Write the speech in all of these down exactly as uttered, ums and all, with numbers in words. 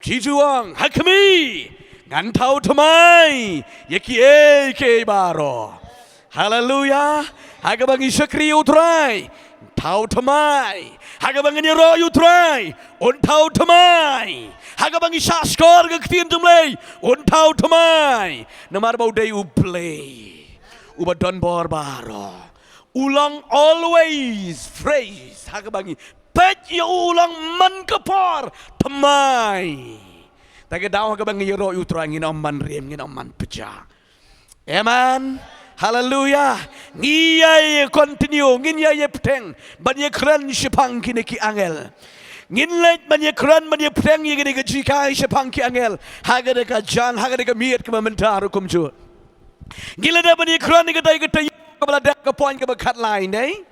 Jisu u ong, ha khmih, ngan thaw thymmai ïa kiei kiei baroh. Haleluya. Ha kaba ngi shakri ïa u Trai, thaw thymmai. Ha kaba ngin ïaroh ïa u Trai, un thaw thymmai. Ha kaba ngi shahshkor ka ktien jong U Blei, un thaw thymmai. Namar ba u dei U Blei uba don bor baroh. U long always fresh. Ha kaba ngi peit ïa u, u long man ka por thymmai. Te ka daw ha kaba ngi ïaroh ïa u Trai ngin ym man rim, ngin ym man pyrshah. Amen. Haleluya. Ngi ïa ïa continue, ngin ïa ïa bteng ban ïa kren shaphang kine ki angel. Ngin leit ban ïa kren ban ïa bteng ïa kine ki jinghikai shaphang ki angel. Ha kane ka jan, ha kane ka miet kaba mynta ruh kumjuh. Ngi la dep ban ïa kren ïa kata ïa kata ïa kaba la dep ka point kaba khatlai, ne?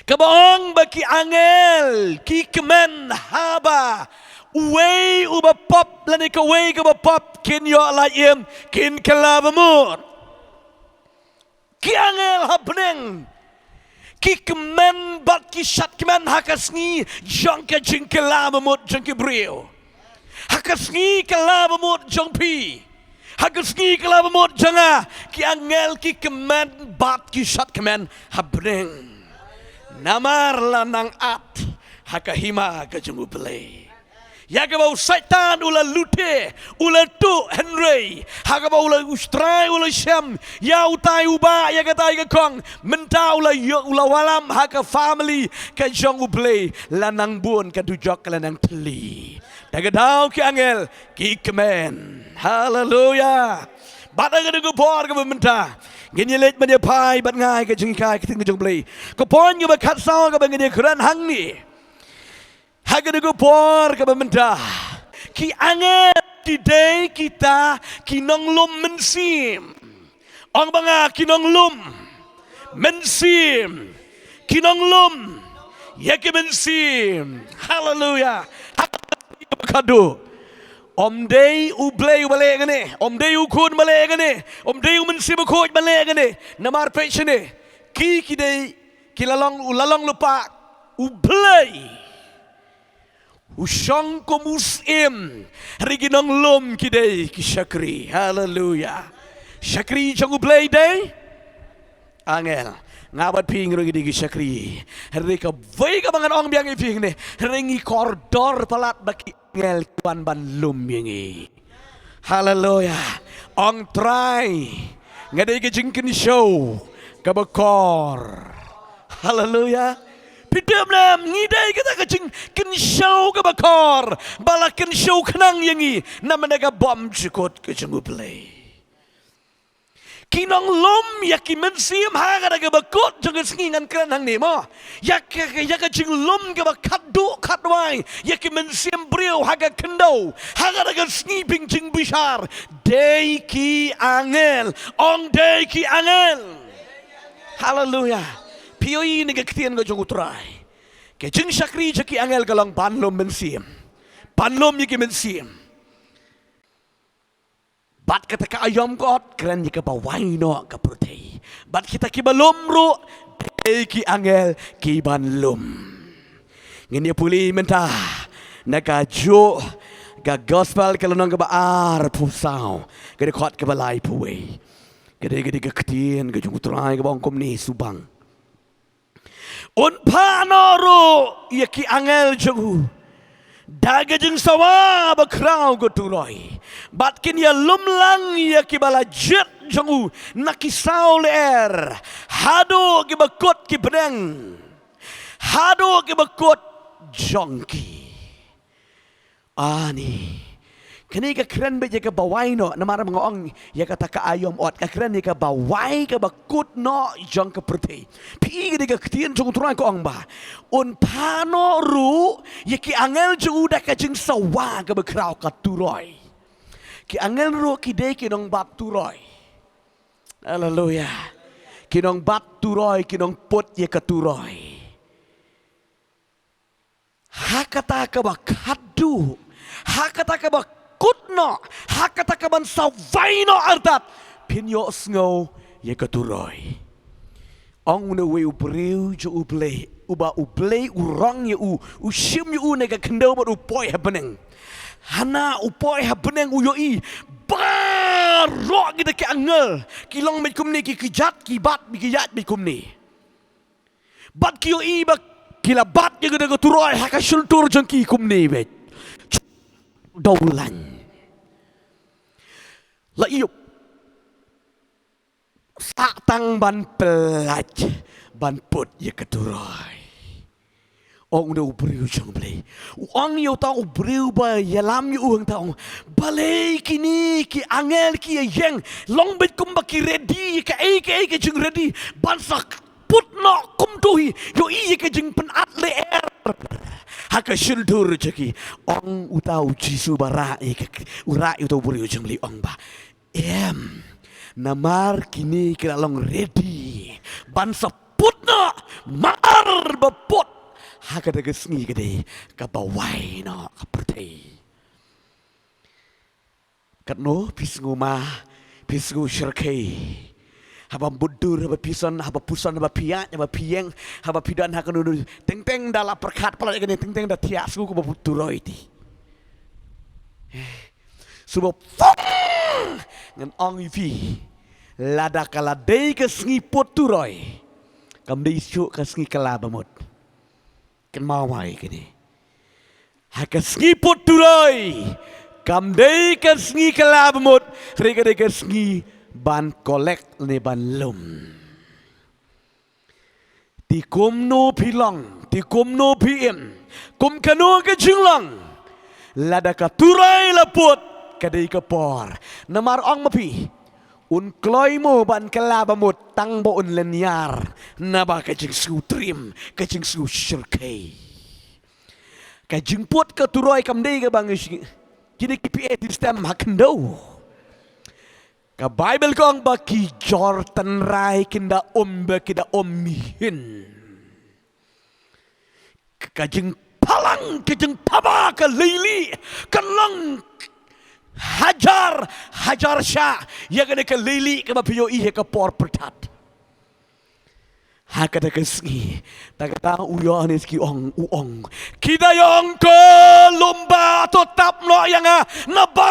Kaba ong ba ki angel ki kmen haba uwei uba pop lane kawei kaba pop kin ïoh lait im, kin kylla bamut. Ki angel ha bneng ki kmen bad ki shad kmen ha ka sngi jong ka jingkylla bamut jong ki briew. Ha ka sngi kylla bamut jong phi, ha ka sngi kylla bamut jong nga, ki angel ki kmen bad ki shad kmen ha bneng. Namar la nang at ha ka hima ka jong U Blei. Ïa kaba u Soitan u la lute, u la tuh, hynrei ha kaba u la, u Trai u la shem ïa utai u bah, ïa katai ka kong, mynta u la ïoh, u la wallam ha ka family ka jong U Blei. La nang bun, ka dujok ka la nang thylli. Da ka daw ki angel ki kmen. Haleluya. Bad ha kane ka por kaba mynta ngin ïa leit ban ïa phai bad ngai ka jinghikai ka ktien ka jong U Blei. Ka point kaba khatsaw kaba ngin ïa kren hangne, ha kane ka por kaba mynta, ki angel ki dei kita ki nonglum mynsiem. Ong ba nga, ki nonglum mynsiem. Ki nonglum ïa ki mynsiem. Haleluya. Ha kaba khadduh, ym dei U Blei uba leh kane, ym dei U Khun ba leh kane, ym dei U Mynsiem Bakhuid ba leh kane. Namar peit shane, ki, ki dei, ki la long, u la long lypa U Blei. U shong kum u syiem. Hynrei ki nonglum ki dei ki shakri. Haleluya. Shakri jong U Blei dei angel. Nga bad phi ngi ruh ngi dei ki shakri. Hynrei kawei kaba ngan ong biang ïa phi hangne, hynrei ngi kordor palat ba ki angel ki wan ban lum ïa ngi. Haleluya. Ong Trai, nga dei ka jingkynshew kaba kor. Haleluya. Phi tip ne em, ngi dei kata ka jingkynshew kaba kor ba la kynshew khnang ïa ngi na bynta ka bymjukut ka jong U Blei. Ki nonglum ïa ki mynsiem ha kata kaba kut jong ka sngi, ngan kren hangne mo. Ïa ka, ïa ka jinglum kaba khatduh khatwai ïa ki mynsiem briew ha ka khyndew ha kata ka sngi pynjingbishar, dei ki angel. Ong dei ki angel. Haleluya. Phi ïohi ne ka ktien ka jong U Trai, ka jingshakri jong ki angel ka long ban lum mynsiem, ban lum ïa ki mynsiem. Bad kata ka aïom ka ot kren ïa kaba wai noh ka pyrthei. Bad kita kiba lum ruh, dei ki angel ki ban lum. Ngin ïa pule mynta na kajuh ka Gospel ka lynnong kaba arphew saw, ka dkhot kaba laiphew wei. Ka dei, ka dei ka ktien ka jong U Trai kaba ong kumne, subang. Un phah noh ruh ïa ki angel jong u da ka jingsawa bakhraw ka turoi, bad kin ïalum lang ïa kiba la jied jong u na ki saw lyer, haduh kiba kut ki bneng, haduh kiba kut jong ki. Ani. Kane ka kren beit ïa kaba wai noh, namar ba nga ong ïa kata ka aïom ot, ka kren ïa kaba wai, kaba kut noh jong ka pyrthei. Phi i kane ka ktien jong U Trai ka ong ba un phah noh ruh ïa ki angel jong u da ka jingsawa kaba khraw ka turoi. Ki angel ruh ki dei ki nongbat turoi. Haleluya. Ki nongbat turoi, ki nongput ïa ka turoi. Ha kata kaba khadduh, ha kata kaba kut noh, ha kata kaban sawai noh artat, phin ïohsngew ïa ka turoi. Ong une uwei u briew jong U Blei, uba U Blei u rong ïa u, u shim ïa u na ka khyndew bad u poi ha bneng. Hana u poi ha bneng u ïohi baroh kita ki angel ki long beit kumne, ki kjat, ki bat, ki ïaid beit kumne. Bad ki ïohi ba ki la bat ïa kata ka turoi ha ka shyntur jong ki kumne beit. Dewlang. La ïup. Sah tang ban pyllait ban put ïa ka turoi. Ong u da u briew jong Blei. U ong ïa uta u briew ba ïalam ïa u hangta, ong, balei kine ki angel ki ïeng long beit kumba ki ready, kaei kaei ka jingready ban sa put noh kumto hi, ïohi ïa ka jingpynat lyer ha ka shyntur jong ki. Ong uta u Jisu ba rah ïa ka, u rah ïa uta u briew jong Blei, ong ba, em, namar kine ki la long ready ban sa put noh, mar ba put ha kata ka sngi ka dei kaba wai noh ka pyrthei. Katno phi sngew ma, phi sngew shyrkhei? Haba mutdur, haba phi son, haba phi son, haba phi ïaid, haba phi ïeng, haba phi don ha kano kano, teng teng da la pyrkhat palat ïa kane, teng teng da thiah sngew kaba put turoi te. Suba pong! Ngan ong ïa phi, lada ka la dei ka sngi put turoi, kam dei shuh ka sngi kylla bamut. Kynmaw mai kane. Ha ka sngi put turoi, kam dei ka sngi kylla bamut, hynrei ka dei ka sngi ban collect ne ban lum. Te kumno phi long, te kumno phi im, kum kano ka jinglong, lada ka turoi la put, ka dei ka por. Namar ong ma phi, un kloi mo ban kylla bamut tang ba un lynñiar, naba ka jingsngewtriem, ka jingsngewshyrkhei. Ka jingput ka turoi kam dei kaba ngi shi-, kine ki P A system ha khyndew. Ka Baibl ka ong ba ki jor tynrai kin da um, ba ki da um mihin. Ka jingphalang, ka jingthaba, ka leilieh, kan long hajar hajar shah ïa kane ka leilieh kaba phi ïohi ha ka por pyrthat. Ha kata ka sngi, ta kata u Ïoannis ki ong, u ong, ki da ïa ong ko lum ba to tap noh ïa nga, naba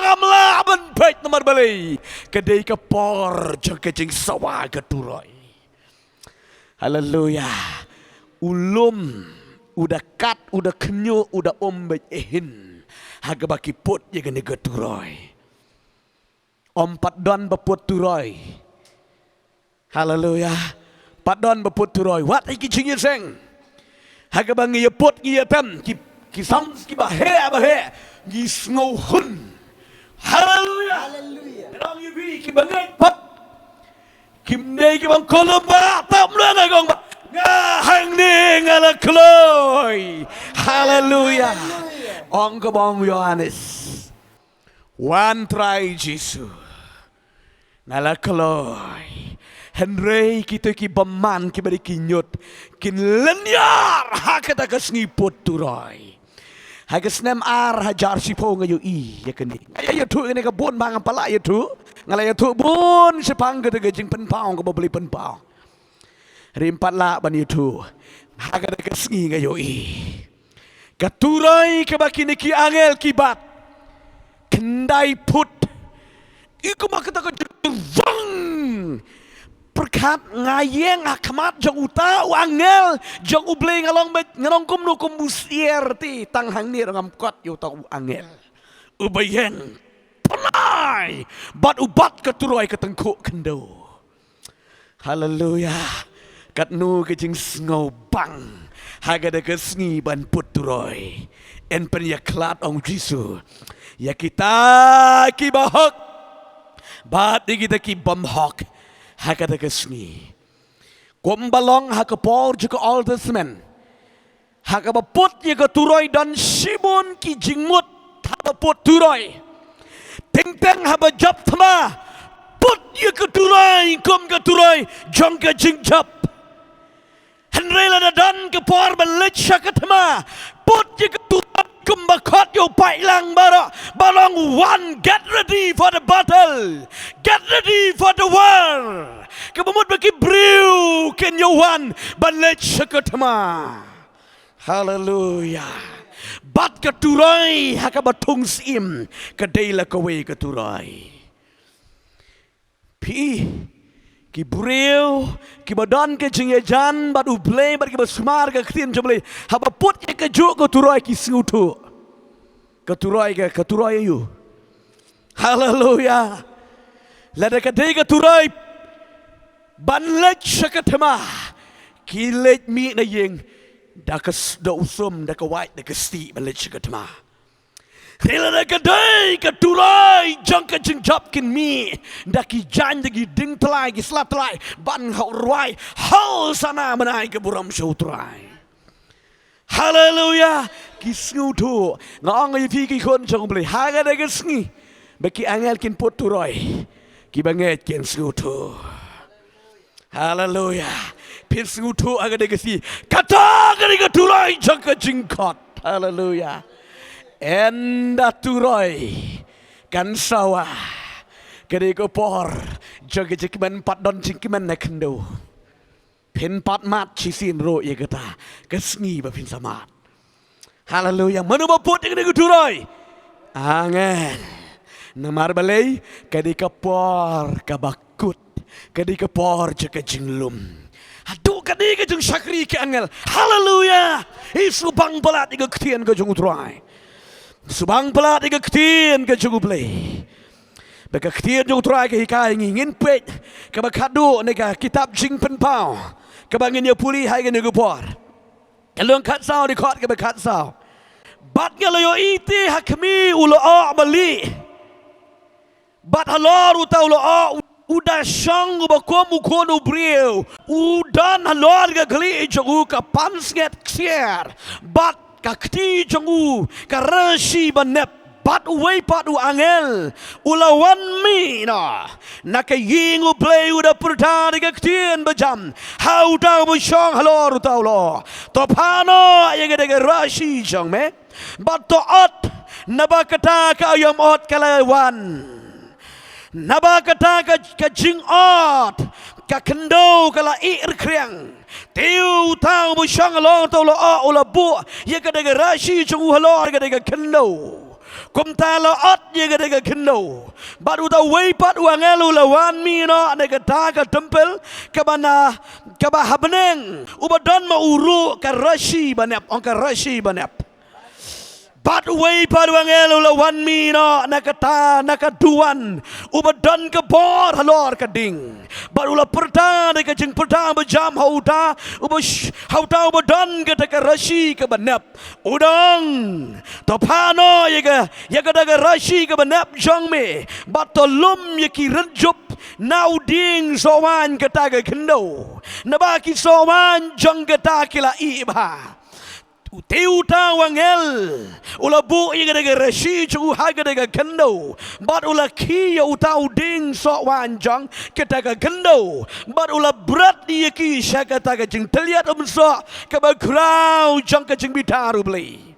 ngam lah ban peit. Namar balei? Ka dei ka por jong ka jingsawa ka turoi. Haleluia. U lum, u da kat, u da khñiuh, u da um beit hi hin ha kaba ki put ïa kane ka turoi. Ym pat don ba put turoi. Haleluia. Pat don ba put turoi. Wat ïa ki jingïaseng ha kaba ngi ïa put, ngi ïa tem, ki, ki sam kiba heh, ba heh, ngi sngew hun. Haleluia. Haleluia. Ngi ïa phi kiba ngeit pat, kim dei kiba ong ko lum ba tap noh ïa nga, ong ba nga hangne nga la kloi. Haleluia. Haleluia. Ong kaba ong Ïoannis, wan Trai Jisu, nga la kloi. Hynrei kito ki bymman, kiba dei ki ñiut, kin lynñiar ha kata ka sngi put turoi. Ha ka snem ar hajar shiphew nga ïohi ïa kane. Nga ïa ïathuh ïa kane ka bun, ba ngam pat lah ïathuh. Nga la ïathuh bun shaphang kata ka jingpynpaw kaba U Blei pynpaw. Hynrei ym pat lah ban ïathuh ha kata ka sngi nga ïohi. Ka turoi kaba kine ki angel ki bat, khyndai phut. I kumba kata ka jingwang. Pyrkhat, nga ïeng ha khmat jong uta u angel jong U Blei, nga long beit, nga long kumno, kum u syiar te, tang hangne ruh ngam kot ïa uta u angel uba ïeng pynai bad u bat ka turoi ka tyngkhuh khyndew. Haleluia. Katno ka jingsngewbang ha kata ka sngi ban put turoi. Yn pynïakhlad, ong Jisu, ïa kita kiba hok bad ïa kita ki bym hok ha kata ka sngi. Kumba long ha ka por jong ka Old Testament, ha kaba put ïa ka turoi don shibun ki jingmut haba put turoi. Teng teng haba jop thma, put ïa ka turoi kum ka turoi jong ka jingjop. Hynrei lada don ka por ban leit sha ka thma, put ïa ka turoi kumba khot ïa u paidlang baroh, ba long, wan, get ready for the battle, get ready for the war. Kaba mut ba ki briew kin ïa wan ban leit sha ka thma. Haleluia. Bad ka turoi ha kaba thung syiem ka dei la kawei ka turoi. Phi, ki briew kiba don ka jingïajan bad U Blei bad kiba sumar ka ktien jong U Blei, haba put ïa kajuh ka turoi ki sngewthuh. Ka turoi ka, ka turoi aïu? Haleluya. Lada ka dei ka turoi ban leit sha ka thma, ki leit mih na ïing da ka s-, da u sum, da ka wait, da ka stieh ban leit sha ka thma. Hynrei lada ka dei ka turoi jong ka jingjop, kin mih da ki jaiñ, da ki dieng tyllai, ki sla tyllai ban hok rwai hok sana ban ai ka burom sha U Trai. Haleluya. Ki sngewthuh. Nga ong ïa phi ki khun jong U Blei, ha kane ka sngi ba ki angel kin put turoi, kiba ngeit kin sngewthuh. Haleluya. Phin sngewthuh ha kane ka sngi, kata ka dei ka turoi jong ka jingkhot. Haleluya. Ynda turoi kan sawa, ka dei ka por jong ka jingkmen, pat don jingkmen na khyndew. Phin pat mad shisien ruh ïa kata ka sngi ba phin sa mad. Haleluya. Mano ba put ïa kane ka turoi? Angel. Namar balei? Ka dei ka por kaba kut, ka dei ka por jong ka jinglum. Haduh ka dei ka jingshakri ki angel. Haleluya. Ïa, sngewbang palat ïa ka ktien ka jong U Trai. Sngewbang palat ïa ka ktien ka jong U Blei. Ba ka ktien jong U Trai ka hikai ngi, ngin peit kaba khatduh na ka kitab Jingpynpaw, kaba ngin ïa pule ha kane ka por. Ka lynnong khatsaw, dkhot kaba khatsaw. Bad nga la ïohi te ha khmih u lyoh ba lieh, bad halor uta u lyoh u da shong uba kum u Khun u briew. U don halor ka khlieh jong u ka pansngiat ksiar, bad ka kti jong u ka rasi ba nep. Bad uwei pat u angel u la wan mih noh na ka ïing U Blei, u da pyrta da ka ktien ba jam ha uta uba shong halor uta u lyoh: To phah noh ïa kata ka rasi jong me bad to ot, naba kata ka aïom ot ka la wan. Naba kata ka, ka jingot, ka khyndew ka la ih rkhriang. Te uta uba shong halor uta u lyoh u la buh ïa kata ka rasi jong u halor kata ka khyndew. Kumta la ot ïa kata ka khyndew. Bad uta uwei pat u angel u la wan mih noh na kata ka templ kaba na, kaba ha bneng, uba don ma u ruh ka rasi ba nep, ong ka rasi ba nep. Bad uwei pat u angel u la wan mih noh na kata, na ka duwan, uba don ka bor halor ka ding. Bad u la pyrta da ka jingpyrta ba jam ha uta uba sh-, ha uta uba don kata ka rasi kaba nep, u da ong: To phah noh ïa ka, ïa kata ka rasi kaba nep jong me, bad to lum ïa ki rynjup na u dieng sohwaiñ kata ka khyndew, naba ki sohwaiñ jong kata ki la ih bha. Te uta u angel u la buh ïa kata ka rasi jong u ha kata ka khyndew, bad u la khie ïa uta u dieng sohwaiñ jong kata ka khyndew, bad u la bret ïa ki sha kata ka jingtylliat umsoh kaba khraw jong ka jingbitar U Blei.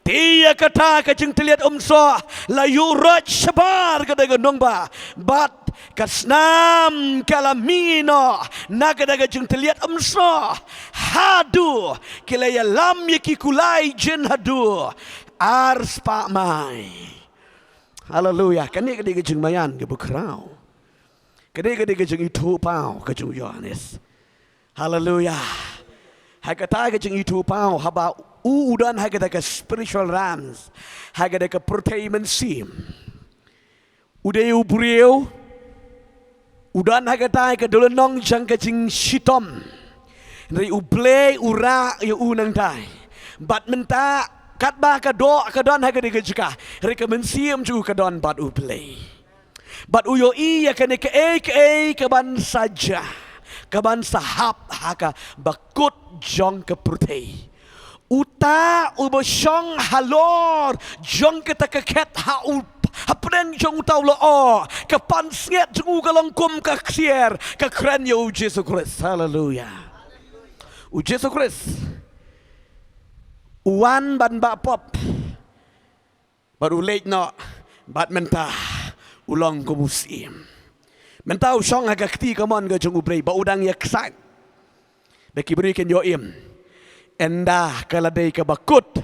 Te ïa kata ka jingtylliat umsoh la ïuh roit shabar kata ka nongbah, bad ka snam ka la mih noh na kata ka jingtylliat umsoh, haduh ki la ïalam ïa ki kulai jin haduh ar spah mai. Haleluya. Kane ka dei ka jingmaïan kaba khraw. Ka dei, ka dei ka jingithuhpaw ka jong u Ïohannes. Haleluya. Ha kata ka jingithuhpaw, haba u u don ha kata ka spiritual realms, ha kata ka pyrthei mynsiem, u dei u briew, u don ha kata ka dulynong jong ka jingshitom. Hynrei U Blei u rah ïa u nangtai. Bad mynta katba ka doh ka don ha kata ka jaka, hynrei ka mynsiem jong u ka don bad U Blei. Bad u ïohi ïa kane kaei kaei kaban sa jia, kaban sa hap ha kaba kut jong ka pyrthei. Uta uba shong halor jong kata ka khet ha u, hapdeng jong uta u lyoh, ka pansngiat jong u ka long kum ka ksiar, ka kren ïa U Jisu Khrist. Haleluya. U Jisu Khrist u wan ban bah pop. Bad u leit noh, bad mynta u long kum u syiem. Mynta u shong ha ka kti kamon ka jong U Blei, ba u dang ïa ksat. Ba ki briew kin ïoh im. Ynda ka la dei kaba kut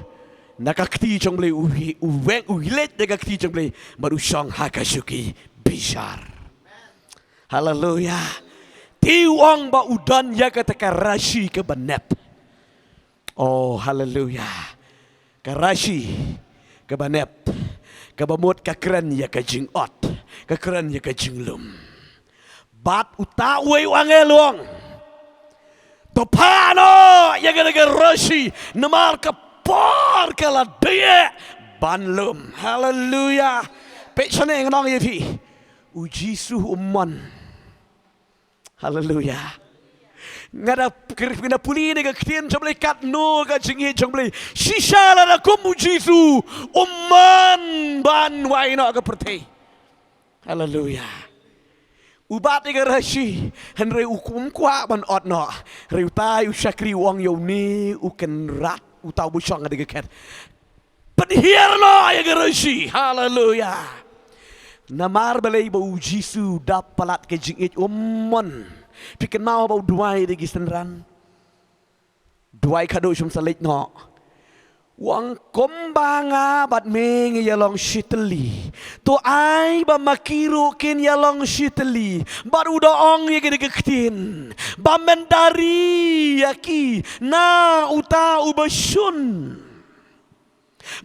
Na ka kti jong Blei u hi-, u weng u leit na ka kti jong Blei, bad u shong ha ka shuki bishar. Haleluya. Te u ong ba u don ïa kata ka rashi kaba nep. Oh, haleluya. Ka rashi kaba nep, kaba mut ka kren ïa ka jingot, ka kren ïa ka jinglum. Bad uta uwei u angel u ong, to phah noh ïa kata ka rashi, namar ka por ka la dei ban lum. Haleluya. Peit shane ngan ong ïa phi. U Jisu um mon. Haleluya. Nga da kir-, nga da pule na ka ktien jong Blei katno ka jingïeit jong Blei. Shisha lada kum u Jisu um mon ban wai noh ka pyrthei. Haleluya. U bat ïa ka rashi, hynrei u kum kwah ban ot noh. Hynrei utai u shakri u ong ïa une u kynrad, uta uba shong ha kata ka khet, pynhiar noh ïa ka rashi. Haleluya. Namar balei? Ba u Jisu da palat ka jingïeit, um mon. Phi kynmaw ba u duwai da ki synran. Duwai khadduh shum sa leit noh. U ong kumba nga bad me ngi ïalong shitylli, to ai ba ma ki ruh kin ïalong shitylli. Bad u da ong ïa kine ki ktien, ba men da ri ïa ki na uta uba shun.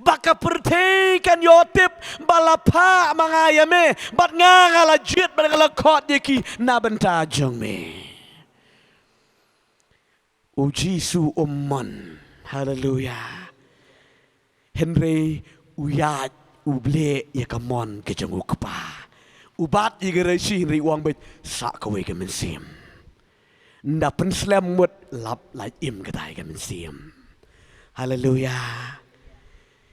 Ba ka pyrthei kan ïoh tip ba la phah ma nga ïa me, bad nga nga la jied bad nga la khot ïa ki na bynta jong me. U Jisu um mon. Haleluya. Hynrei u ïaid, u bleh ïa ka mon ka jong u Kpa. U bat ïa ka rashi hynrei u ong beit, sah kawei ka mynsiem. Nda pynslem mut lap lait im kata ïa ka mynsiem. Haleluya.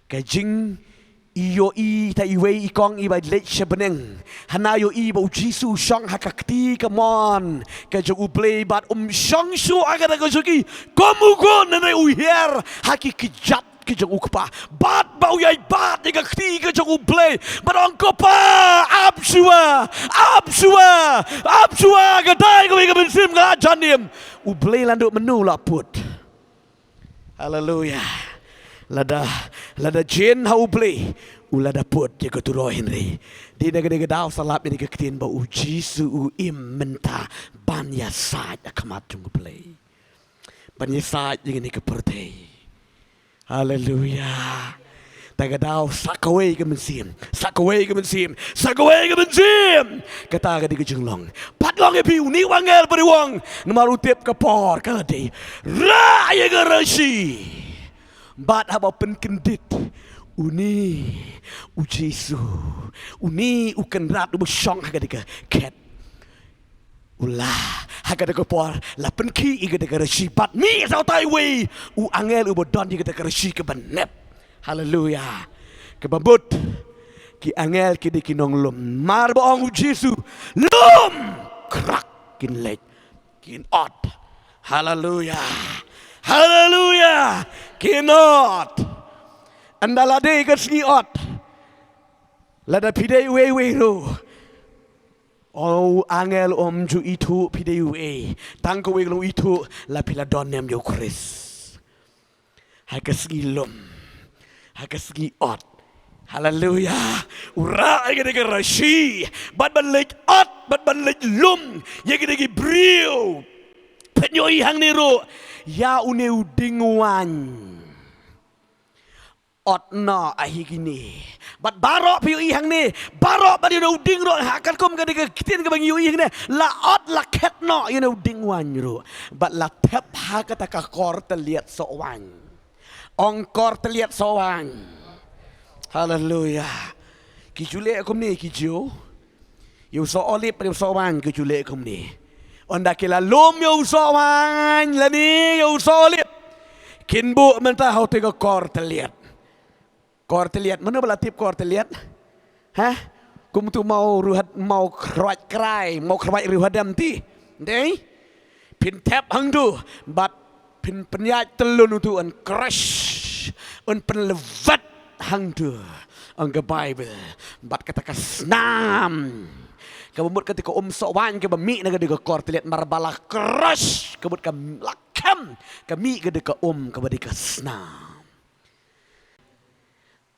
Ka jingïohi ta iwei i kong iba leit sha bneng, hana ïohi ba u Jisu u shong ha ka kti kamon ka jong U Blei bad um shong shuh ha kata ka shuki kum u khun, hynrei u hiar ha ki kjat ki jong u Kpa. Bad ba u ïai bat ïa ka kti ka jong U Blei bad ong, Kpa, ap shuwa, ap shuwa, ap shuwa, ka dei kawei ka mynsiem ka la jan im. U Blei la duh mynno la put. Haleluya. Lada, lada jin ha U Blei, u la da put ïa ka turoi, hynrei dei na kane ka daw sa lap ïa ka ktien ba u Jisu u im mynta ban ïasaid ha khmat jong U Blei, ban ïasaid ïa kane ka pyrthei. Haleluya. Ta ka daw sah kawei ka mynsiem, sah kawei ka mynsiem, sah kawei ka mynsiem. Kata ka dei ka jinglong. Pat long ïa phi, une u angel pat u ong, namar u tip ka por ka la dei. Rah ïa ka rashi. Bad haba pynkyndit, une u Jisu, une u kynrad uba shong ha kata ka khet, u la, ha kata ka por la pynkhih ïa kata ka rashi bad mih sa utai uwei u angel uba don ïa kata ka rashi kaba nep. Haleluya. Kaba mut ki angel ki dei ki nonglum. Mar ba ong u Jisu, lum, krak, kin leit, kin ot. Haleluya. Haleluya. Kin ot. Ynda la dei ka sngi ot, lada phi dei uwei uwei ruh, u angel um ju ithuh phi dei uei. Tang kawei ka long ithuh, la phi la don ne em ïa u Khrist. Ha ka sngi lum, ha ka sngi ot. Haleluya. U rah ïa kata ka rashi bad ban leit ot bad ban leit lum ïa kata ki briew. Phin ïohi hangne ruh ïa une u dieng waiñ. Ot noh ha kine. Bad baroh phi ïohi hangne, baroh bad ïa une u dieng ruh, ha katkum ka dei ka ktien kaba ngi ïohi hangne, la ot la khet noh ïa une u dieng waiñ ruh. Bad la thep ha kata ka kor tylliat soh waiñ. Ong kor tylliat soh waiñ. Haleluya. Ki ju leh kumne ki Jiw. Ïa u soh olib, ïa u soh waiñ ki ju leh kumne. Ynda ki la lum ïa u soh waiñ lane ïa u soh olib, kin buh mynta ha utai ka kor tylliat. Kor tylliat, mano ba la tip kor tylliat? Ha? Kum tu maw ruhat, maw khruaid krai, maw khruaid ruhat dam ti. Dei? Phin thep hangtu bad phin pynïaid tyllun utu, yn crush, yn pynlwet hangtu, ong ka Baibl. Bad kata ka snam, kaba mut kata ka um soh waiñ kaba mih na ka dei ka kor tylliat, mar ba la crush, ka mut ka la khem, ka mih ka dei ka um kaba dei ka snam.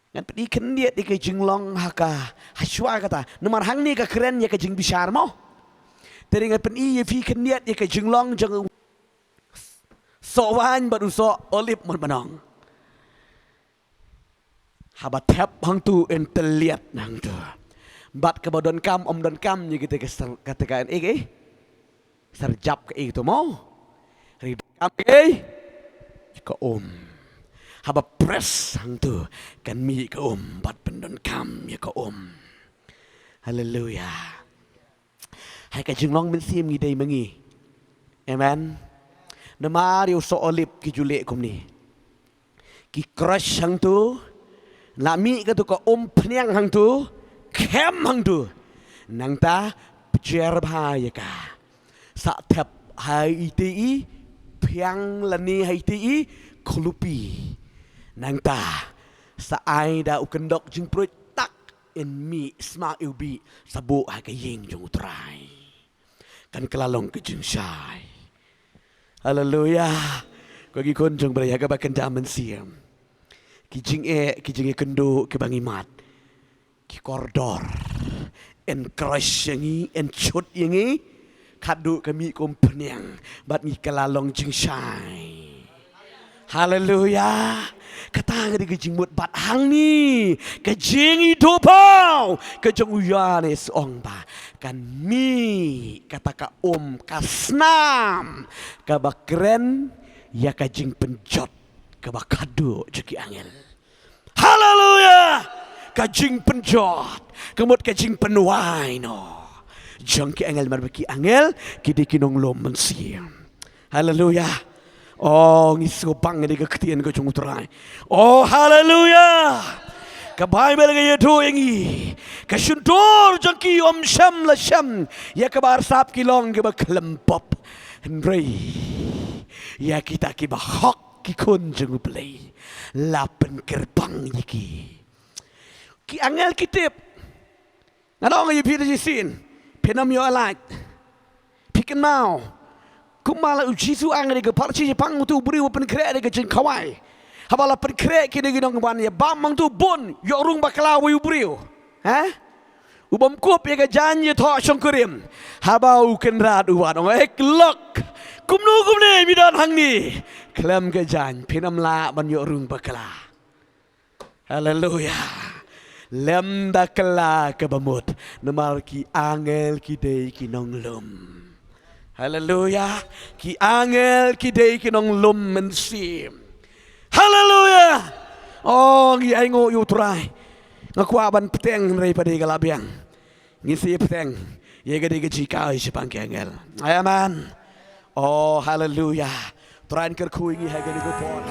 Ngan pyni khyndiat ïa ka jinglong ha ka, ha shuwa kata. Namar hangne ka kren ïa ka jingbishar mo. Te ngan pyni ïa phi khyndiat ïa ka jinglong jong u soh waiñ bad u soh olib mon ba nong. Haba thep hangtu yn tylliat hangtu. Bad kaba donkam ym donkam ïa kata ka ser, kata ka ei ei. Serjap ka ei tu mo. Hynrei donkam ka ei. Ka um. Haba press hangtu kan mih ka um bad pyndonkam ïa ka um. Haleluya. Ha ka jinglong mynsiem ngi dei ma ngi. Amen. Namar ïa u soh olib ki ju leh kumne. Ki crush hangtu, la mih katu ka umphniang hangtu, khem hangtu. Nangta pjer bha ïa ka. Sa thep ha ite i phiang lane ha ite i khlupi. Nangta sa ai da u kyndok jingpruid tak yn mih sma iwbih sa buh ha ka ïing jong U Trai. Kan kylla long ka jingshai. Haleluya. Ko ki khun jong U Blei ha kaba kynja mynsiem. Ki jingeh, ki jingeh kynduh, kiba ngi mad. Ki kordor. Yn crush ïa ngi, yn chut ïa ngi. Khadduh ka mih ka umphniang. Bad ngi kylla long jingshai. Haleluya. Kata ka dei ka jingmut bad hangne ka jingïohi pau ka jong u Ïoannis ong ba kan mih kata ka um ka snam kaba kren ïa ka jingpynjot kaba khadduh jong ki angel. Haleluya. Ka jingpynjot ka mut ka jingpynwai noh jong ki angel, namar ba ki angel ki dei ki nonglum mynsiem. Haleluya. Oh, ngi sngewbang ïa ka ktien ka jong U Trai. Oh, haleluya. Ka Baibl ka ïathuh ïa ngi, ka shyntur jong ki ym shym la shem ïa kaba arsap, ki long kiba khlem pop. Hynrei ïa kita kiba hok, ki khun jong U Blei, la pynkyrpang ïa ki. Ki angel ki tip. Ngan ong ïa phi da shisien, phin ym ïoh lait. Phi kynmaw kumba la u Jisu angel ïa ka pharshi shaphang utu u briew ba pynkhreh da ka jingkhawai. Haba la pynkhreh ki da ki nongwan ïa bam hangtu bun, ïoh rung bakla uwei u briew. Ha? U bym kup ïa ka jaiñ ïathoh shongkurim. Haba u kynrad u wan ong, "Ek lok. Kumno kumne mi don hangne khlem ka jaiñ?" Phin ym lah ban ïoh rung bakla. Haleluya. Lem da kylla kaba mut. Namar ki angel ki dei ki nonglum. Haleluya. Ki angel ki dei ki nonglum mynsiem. Haleluya. Oh, ngi ainguh ïa U Trai. Nga kwah ban bteng hynrei pat dei ka la biang. Ngin sa ïa bteng ïa ka dei ka jingkawei shaphang ki angel. Amen. Oh, haleluya. Trai un kyrkhu ïa ngi ha kane ka por.